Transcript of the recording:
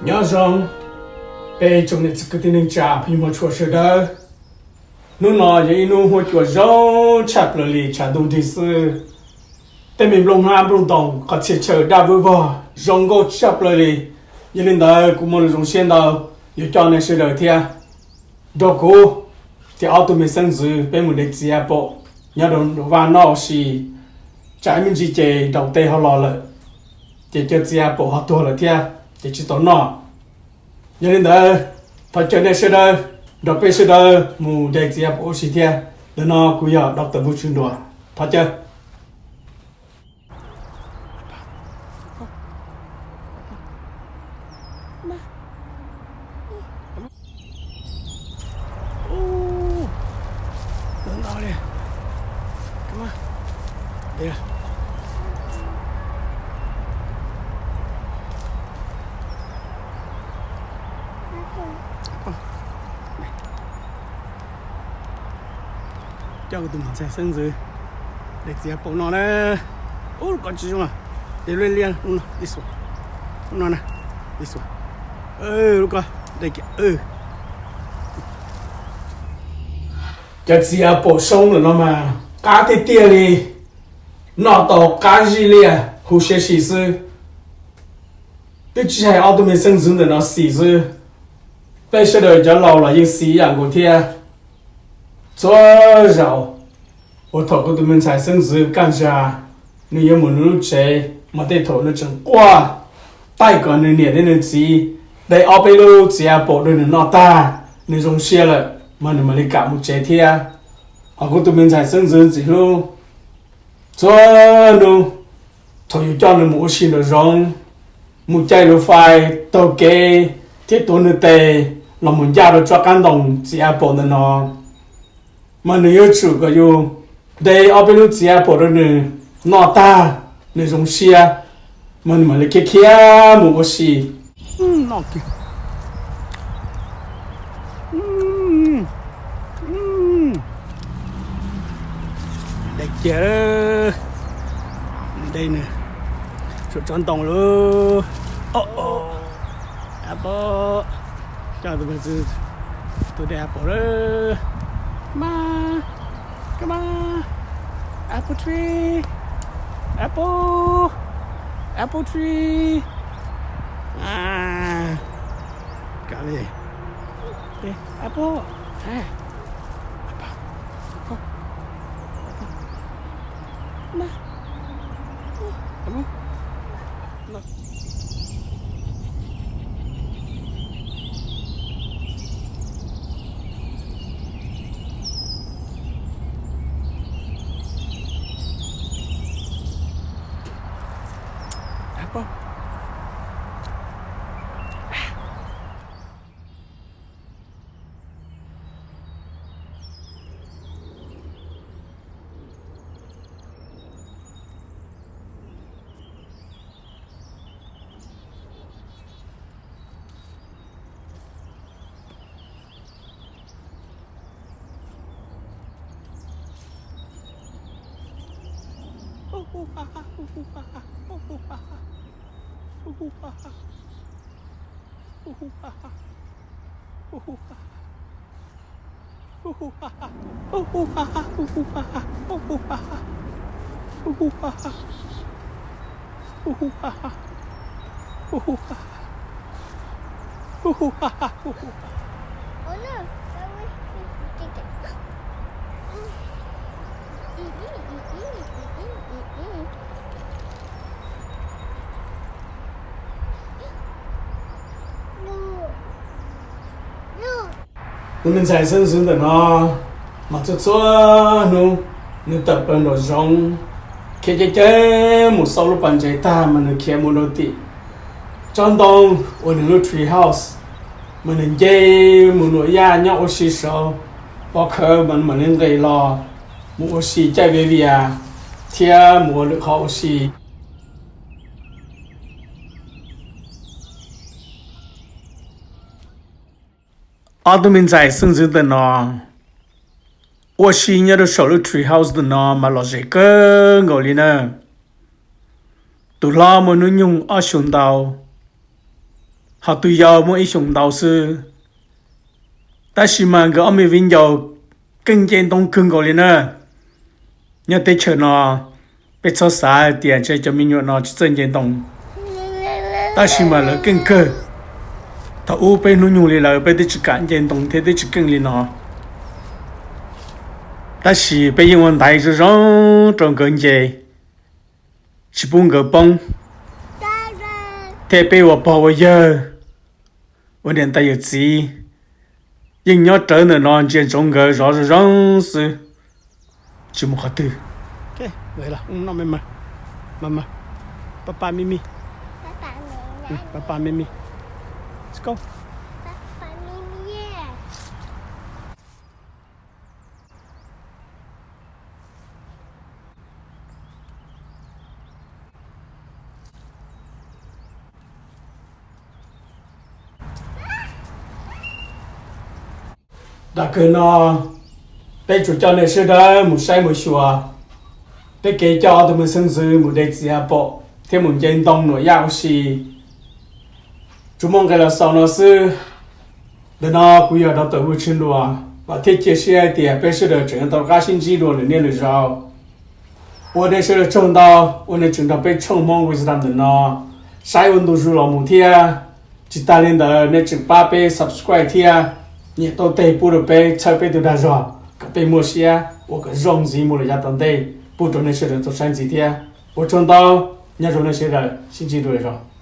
Nyob zoo peb tsoom niam txiv kwv tij neej tsa phooj ywg hmov tshua sawv daws. Hnub no yog ib hnub huab cua zoo tshaj plaws li, tshav ntuj nrig xwb. Tej me nplooj hlab nplooj ntoos qhov txhia chaw daj vwj vog zoo nkauj tshaj plaws li. Yog li ntawd kuv muaj lus zoo siab ntau yuav coj nej sawv daws thiab nrog kuv thiab ob tug me xeeb ntxwv peb mus de txiv a paum nyob rau nram vaj noj ua si. Tsam ib me ntsis ces daus tes ho los lawm, ces cov txiv a paum ho tuag lawm thiab ces tsis tau noj. Yog li ntawd, thov caw nej sawv daws nrog peb sawv daws mus de txiv a paum ua si thiab. Ntawm no kuv yog Doctor Vwj Tswv Nruas, thov caw. Coj kuv tus me ntxhais xeeb ntxwv de txiv a paum no na. Ub, lub ko tsis zoo, de liab liab, lub no, lub no na, lub ko, de kiag. Cov txiv a paum soob ntawm no mas qab tiag tiag li, noj tau qab zij liaj huv siab si xwb. Twb tsis hais ob tug me xeeb ntxwv ntawm no xis xwb, peb sawv daws cov laus los yeej xis ib yam nkaus thiab. Txhua zaus uas thaum kuv tus me ntxhais xeeb ntxwv Kaj Zas nws yuav mus nws lub tsev mas tej thaum nws tseem quaj taij kom nws niam thiab nws txiv de ob peb lub txiv a paum rau nws noj tag, nws zoo siab lawm mas nws mam li kam mus tsev thiab. Ho kuv tus me ntxhais xeeb ntxwv ntxim hlub, txhua hnub thaum yus coj nws mus ua si nraum zoov, mus caij lub fais taug kev thiab tuav nws tes los mus ncaj rau tsob qab ntoo txiv a paum ntawm no, mas nws yuav tsum kom yus de ob peb lub txiv a paum rau nws noj tag, nws zoo siab mas nws mam li khiav khiav mus ua si. De kiag, de nws saum tsob ntoo lauj. Apple, coj tus me ntxhais tus de apple lauj. Ma, come on, apple tree, apple, apple tree. Kam li, apple, apple, apple, ma, apple. Tus me ntxhais xeeb ntxwv ntawm no mas txhua txhua hnub nws tawm plaws nraum zoov, khiav ceev ceev mus xauj lub pas ntses tag mas nws khiav mus rau tim tsob ntoo uas nws lub tree house, mas nws nce mus nuam yaj nyob ua si saud, pov khawv mas nws mam li nqis los mus ua si caij viv vias thiab mus ua lwm qhov ua si. Ob tug me ntxhais xeeb ntxwv ntawm no ua si nyob rau saum lub tree house ntawm no mas lom zem kawg nkaus li na. Tus hlob muaj hnub nyoog ob xyoos ntau, Ho tus yau muaj ib xyoos ntau xwb, tab sis mas nkawd ob me viv ncaus keej nce ntoo kawg nkaus li na. Nyob teb chaws no, peb txhob xav hais tias ntshe cov me nyuam no tsis txawj nce ntoo, tab sis mas lawv keej kawg. Thaum ub peb hnub nyoog li lawv peb twb tsis kam nce ntoo thiab twb tsis keej li no. Tab sis peb yeej ua ntaiv zoo zoo rau nkawd nce, tsis pub nkawd poob, thiab peb ua pog ua yawg, ua niam tais yawm txiv, yeej nyob rawv ntawm no ntsia ntsoov nkawd zov zoo zoo xwb, tsis mus qhov twg. Nram kawg no, peb tsuas coj nej sawv daws mus saib mus xyuas peb kev coj ob tug me xeeb ntxwv mus de txiv pom thiab mus nce ntoo nuam yaj ua si. Tsuas muaj nqe los xaus no xwb. Ntawm no kuv yog Doctor Vwj Tswv Luas, vam thiab cia siab hais tias peb sawv daws tseem yuav tau rov qab sib ntsib dua lwm niaj lwm zaus. Ua nej sawv daws tsaug ntau uas nej tseem nrog peb tshooj Hmoob Wisdom ntawm no saib ua ntu zus los mus thiab. Tsis tas li ntawd nej tseem pab peb subscribe thiab nias taub teg pub rau peb txhawb peb tus dag zog kom peb muaj siab ua kom zoo ntxiv mus lawm yav tom ntej pub rau nej sawv daws tau saib ntxiv thiab. Ua tsaug ntau, nyob zoo nej sawv daws, sib ntsib dua lwm zaus.